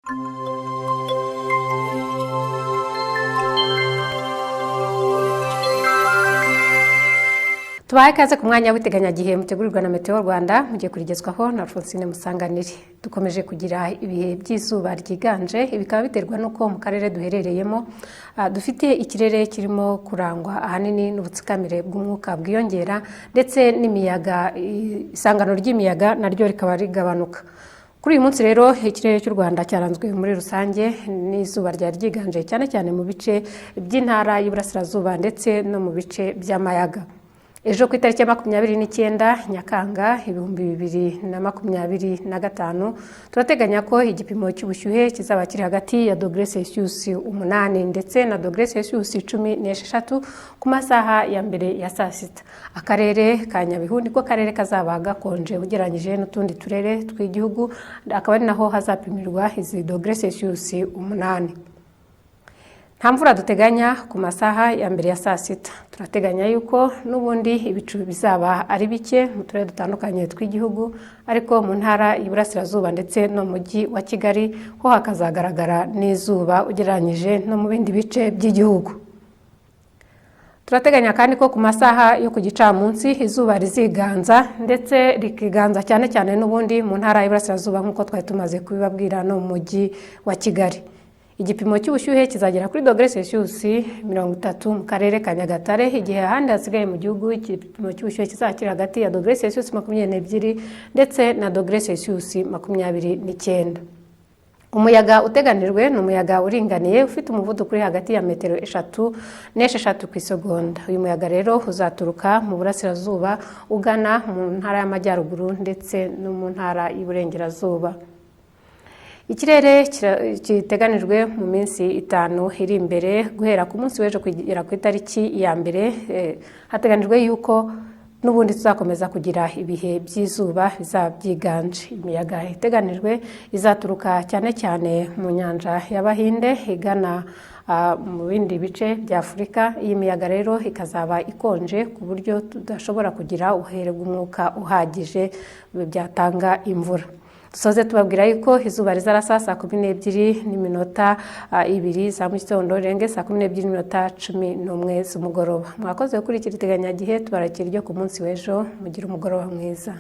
Tubahe ikaze ku mwanya w'iteganyagihe mutegurirwa na Meteo Rwanda, mugiye kurigezwaho na Alphonsine Musanganire. Dukomeje kugira ibihe by'izuba ryiganje, ibi bikaba biterwa n'uko mu karere duherereyemo dufite ikirere kirimo kurangwa ahanini n'ubutsikamire bw'umwuka bwiyongera, ndetse n'imiyaga, isangano ry'imiyaga naryo rikaba rigabanuka. Kuri uyu munsi rero ikirere cy'u Rwanda cyaranzwe muri rusange n'izuba ryari ryiganje cyane cyane mu bice by'intara y'Iburasirazuba ndetse no mu bice by'amayaga. Ejo ku itariki ya 29 Nyakanga 2025, turateganya ko igipimo cy'ubushyuhe kizaba kiri hagati ya dogere Celsius 8 ndetse na dogere Celsius 16 ku masaha ya mbere ya saa sita. Akarere ka Nyabihu niko karere kazaba gakonje ugereranyije n'utundi turere tw'igihugu, akaba ari naho hazapimirwa izi dogere Celsius 8. Nta mvura duteganya ku masaha ya mbere ya saa sita. Turateganya yuko n'ubundi ibicu bizaba ari bike mu turere dutandukanye tw'igihugu, ariko mu ntara y'Iburasirazuba ndetse no mu mujyi wa Kigali ho hakazagaragara n'izuba ugereranyije no mu bindi bice by'igihugu. Turateganya kandi ko ku masaha yo ku gicamunsi izuba riziganza ndetse rikiganza cyane cyane n'ubundi mu ntara y'Iburasirazuba nk'uko twari tumaze kubibabwira no mu mujyi wa Kigali. Igipimo cy'ubushyuhe kizagera kuri dogere Celsius 30 mu karere ka Nyagatare, igihe ahandi hasigaye mu gihugu igipimo cy'ubushyuhe kizaba kiri hagati ya dogere Celsius 22 ndetse na dogere Celsius 29. Umuyaga uteganijwe ni umuyaga uringaniye ufite umuvuduko uri hagati ya metero 3 n'6 ku isegonda. Uyu muyaga rero uzaturuka mu burasirazuba ugana mu ntara y'Amajyaruguru ndetse no mu ntara y'Iburengerazuba. Ikirere giteganijwe mu minsi 5 iri imbere, guhera ku munsi w'ejo kugera ku itariki ya mbere, hateganijwe yuko n'ubundi tuzakomeza kugira ibihe by'izuba bizaba byiganje. Imiyaga iteganijwe izaturuka cyane cyane mu nyanja y'Abahinde igana mu bindi bice bya Afurika. Iyi miyaga rero ikazaba ikonje ku buryo tudashobora kugira ubuhere bw'umwuka uhagije byatanga imvura. Dusoze tubabwira yuko izuba rizarasa saa 12:02 za mu gitondo rirenge saa 12:11 z'umugoroba. Mwakoze gukurikira iteganyagihe, tubarakira iryo ku munsi w'ejo, mugire umugoroba mwiza.